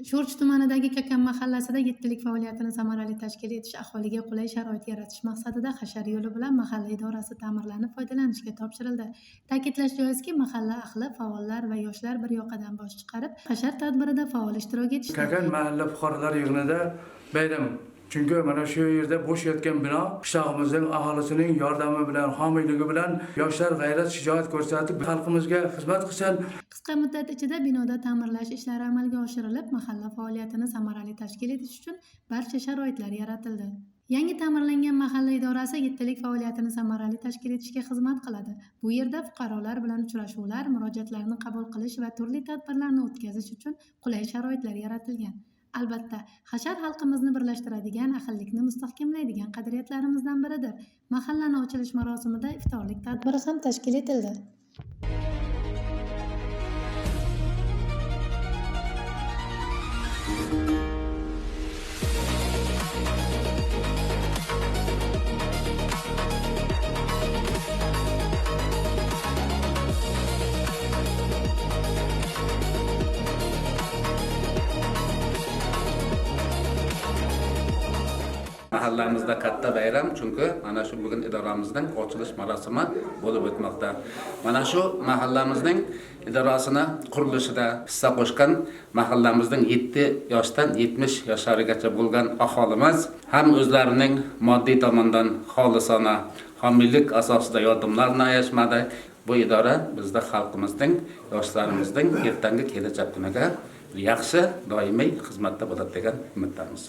Sho'rchi tumanidagi Kakan mahallasida yettilik faoliyatini samarali tashkil etish, aholiga qulay sharoit yaratish maqsadida hashar yo'li bilan mahalla idorasi ta'mirlanib foydalanishga topshirildi. Ta'kidlash joizki, mahalla ahli, faollar va yoshlar bir yoqadan bosh chiqarib, hashar tadbirida faol ishtirok etishdi. Kakan mahalla fuqarolar yig'inida bayram. Chunki mana shu yerda bo'sh yotgan bino qishlog'imizning aholisining yordami bilan, homiyligi bilan yoshlar g'ayrat shijoat ko'rsatib xalqimizga xizmat qilsin. Qisqa muddat ichida binoda ta'mirlash ishlari amalga oshirilib, mahalla faoliyatini samarali tashkil etish uchun barcha sharoitlar yaratildi. Yangi ta'mirlangan mahalla idorasi yettilik faoliyatini samarali tashkil etishga xizmat qiladi. Bu yerda fuqarolar bilan uchrashuvlar, murojaatlarni qabul qilish va turli tadbirlarni o'tkazish uchun qulay sharoitlar yaratilgan. Albatta, hashar xalqimizni birlashtiradigan, ahillikni mustahkamlaydigan qadriyatlarimizdan biridir. Mahallani ochilish marosimida iftorlik tadbiri ham tashkil etildi. Mahallamizda katta bayram, chunki mana shu bugun idoramizning ochilish marosimi bo'lib o'tmoqda. Mana shu mahallamizning idorasini qurilishida hissa qo'shgan mahallamizning 7 yoshdan 70 yoshlarigacha bo'lgan aholimiz ham o'zlarining moddiy tomondan xolisona homiylik asosida yordamlarini ayashmadi. Bu idora bizda xalqimizning, yoshlarimizning ertangi kelajak kuniga yaxshi doimiy xizmatda bo'ladi degan umiddamiz.